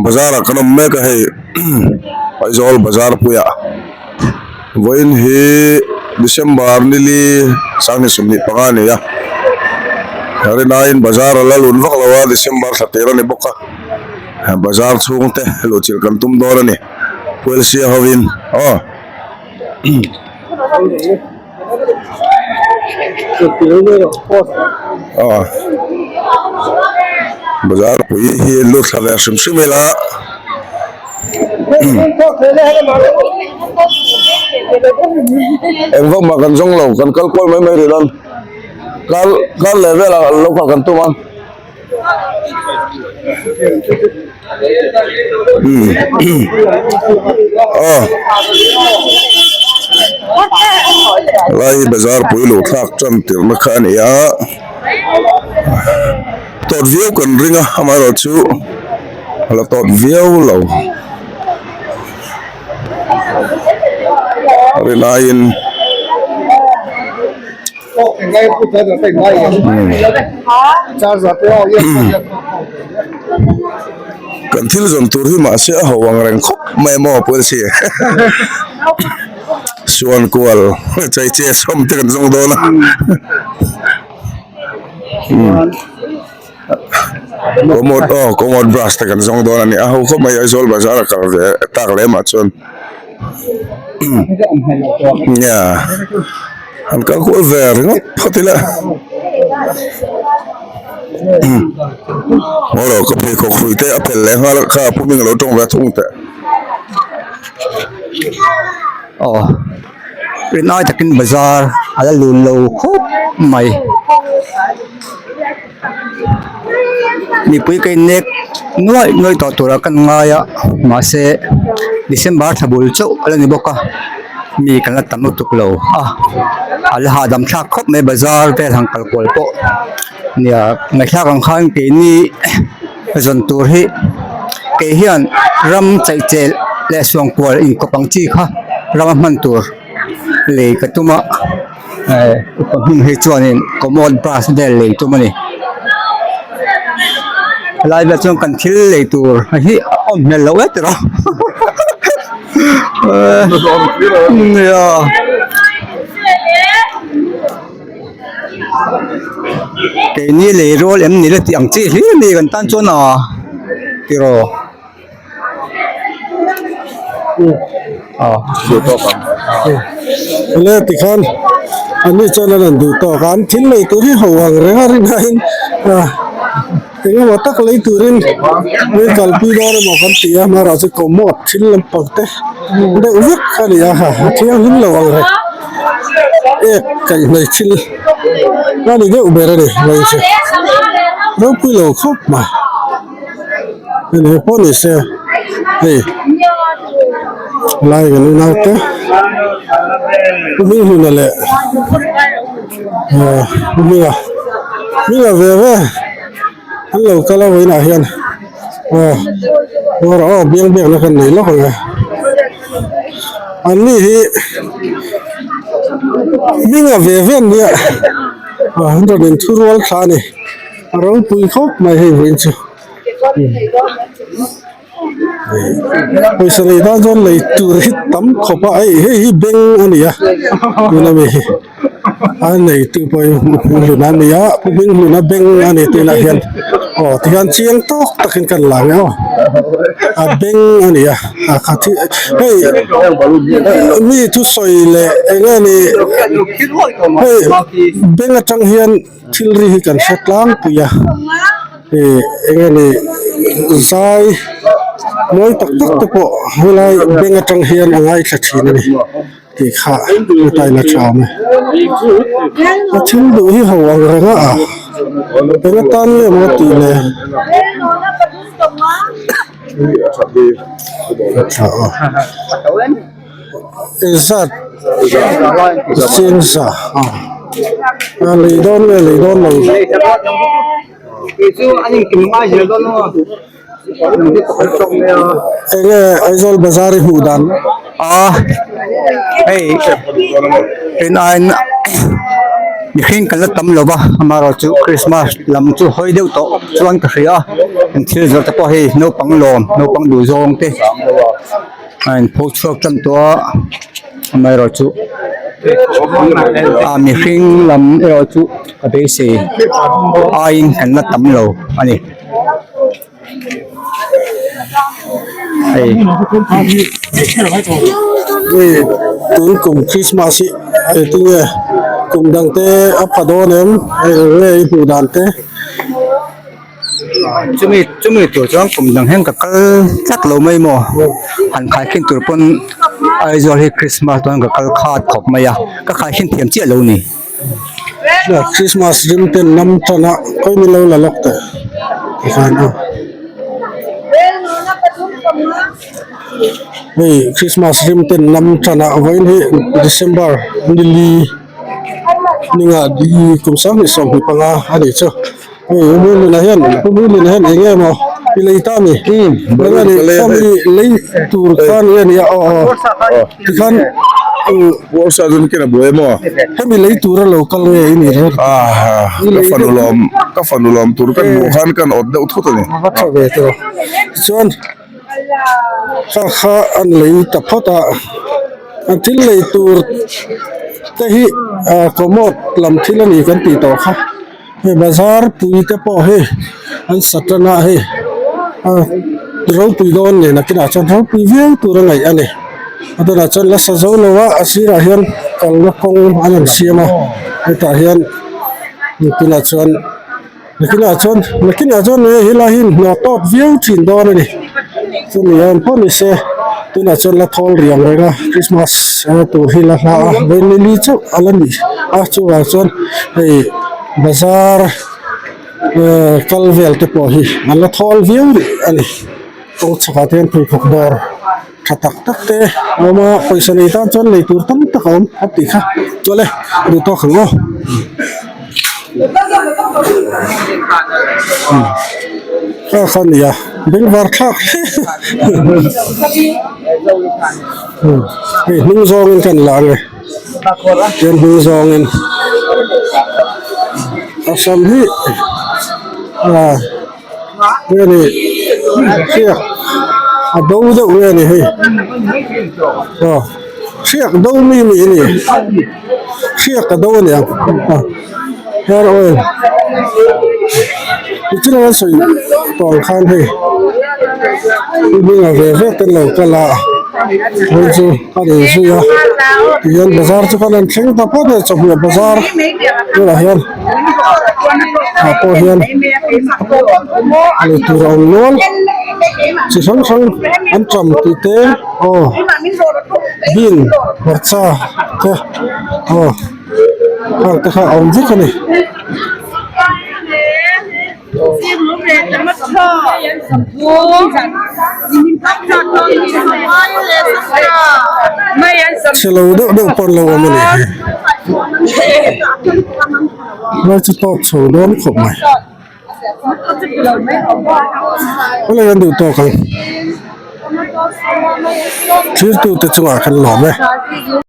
Bazar ah kan awm mek a hei Aizawl bazar puiah vawiin hi December nili sanghnih 25 a ni a rinaiin bazar a la lun vak lo a December thla tir a ni bawk a bazar chhung te luhchilh kan tum dawn a ni Puelsia hovin aw. Bazar pui hi lut thla ve hrim hrim ila eng vak mah kan zawng lo kan kal kual mai mai rih dawn kal kal leh velah lo kal kan tum a. Lai bazar pui luh thlak tan tirhna kha a ni a tawt viau kan ring a amaherawhchu a la tawt viau lo a ri laiin. Kan thil zawn tur hi mahse a ho ang reng khawp mai a maw policy suan kual chei che sawm te kan zawng dawn a commode aw commode brush te kan zawng dawn a ni a ho khawp mai Aizawl bazar a kal ve tak lem ah chuan. Nia an kal kual ve ringawt phawt ila maw lo ka pheikhawk hrui te a phelh leh nghal a kha pu hming a lo tawng ve thung teh. Aw rinai takin bazar a la lun lo khawp mai. Mipui ka innek nuaih nuaih tawh turah kan ngai a mahse December thla bul chauh a la ni bawk a mi kan la tam lutuk lo a a la hahdam thlak khawp mai bazar vel han kal kual pawh nia ngaihthlak ang khan keini zawn tur hi kei hian ram chaihchel leh suangkual inkawp ang chi kha rama hman tur lei ka tum a. Eh upa hming hi chuanin commode bus vel lei tum a ni helai velah chuan kan thil lei tur hi a awm hmel loh e tiraw nia keini lei rual em ni la tih ang chi hlir a ni kan tan chuan a tiraw. Enge tikhan an ni chuan an rawn duh tawk a an thil lei tur hi ho ang reng a rinaiin eng emaw tak lei turin min kalpui dawn emaw kan ti a amaherawhchu commode thil lampang te deuh vek a ni a a thianghlim lo ang reng ek kaihhnawih thil a ni deuh ber a ni hei chu ropui lo khawp mai. Hei pawh ni se hei lai kan unau te pu Hminghluna leh ahh pu Hminga Hminga ve ve an lo kal a vawiinah hian aw aw biang biakna kan nei lawk ang e an ni hi Hminga ve ve an nia an rawn inthurual thla a ni. A ropui khawp mai hei vawiin chu pawisa lei tan chuan lei tur hi tam khawp a hei hei hi beng a ni a tuna mi hi a neitu pawh hi hminghlun a ni a pu hminghlun a beng a ni tunah hian aw tikhian chiang tawk takin kan lang e aw a beng a ni a a kha thi hei mi thusawi leh eng nge ni hei beng atang hian. Thil ri hi kan hre tlangpui a ih eng nge ni zai mawi tak tak te pawh helai bank atang hian a ngaithla thin a ni tih kha hetaina tha awm e a thil duh hi ho ang reng a eng atan nge maw tih le engzat chengza a lei dawn nge lei dawn lo enge Aizawl bazar i hmuh dan a hei rin aiin. Mihring kan la tam lo va amaherawhchu Christmas lam chu hawi deuh tawh chuan ka hria a an thil zawrh te pawh hei naupang lawm naupang duh zawng te a in pho chhuak tan tawh a amaherawhchu a mihring lam erawh chu ka beisei aiin kan la tam lo a ni. Hei tun kum Christmas hi engtin nge kum dang te a pha dawn em eng nge i hmuh dan te. Chumi chumi tur chuan kum dang hian ka kal tlat lo mai maw han khaikhin tur pawn Aizawl hi Christmas dawn ka kal khat khawp mai a ka khaikhin thiam chiah lo ni. Christmas rim ten lam tan a khawi min lo la lawk teh tikhan aw hei Christmas rim ten lam tan a vawiin hi December ni li ninga kum 2025 a nih chu. Hei u Hmuhluna hian u Hmuhluna hian eng nge maw i lei ta ni eng a ni family lei tur kha ni a nia aw aw tikhan Puarsa chuan ken a buai maw hemi lei tura lo kal nge i ni reng ah ka fanu lawm ka fanu lawm tur kan hmuh khan kan awt deuh thut a ni a tha ve tawh chuan kha kha an lei ta phawt a an thil lei tur te hi ah commode lam thil a ni kan tih tawh kha. Hei bazar pui te pawh hei an sa tan a hei a ropui dawn nen a kinah chuan ropui viau tur a ngaih a ni a tunah chuan la sa zo lo a a sirah hian kalna kawng an rawn siam a hetah hian tunah chuan nakinah chuan nakinah chuan helai hi inhnawh tawk viau thin dawn a ni chumi ang pawh ni se tunah chuan la thawl riang reng a christmas tur hi la hla a vawi ni chauh a la ni a chuvang chuan hei bazar ehh kal vel te pawh hi an la thawl viau rih a ni kawng chhakah te hian pheikhawk dawr tha tak tak te a awm a pawisa nei tan chuan lei tur tam tak a awm a tih kha chuan le duh tawk ang aw. Kha kha nia bengvar thlak hle hei hnung zawngin kan la ang e tian hnung zawngin a sam hi ah nge ni hriak a do deuh nge ni hei aw hriak do mi mi a ni hriak a do a niang aw hair oil nichin a sawi tawh ang khan hei hminga ve ve te an lo kal a hei chu a rawn zui a tihian bazar chu khan an thleng ta phawt a chawhmeh bazar bulah hian. Ah pawh hian lei tur a awm nual chi hrang hrang an ṭam tih te aw bean hmarcha te aw hang te kha a awm vek a ni. Chhe lo deuh deuh pawh an lo awm a ni hei lai chu tawp chho dawn khawp mai helai an duh tawk ang thirtute chungah khan lawm e.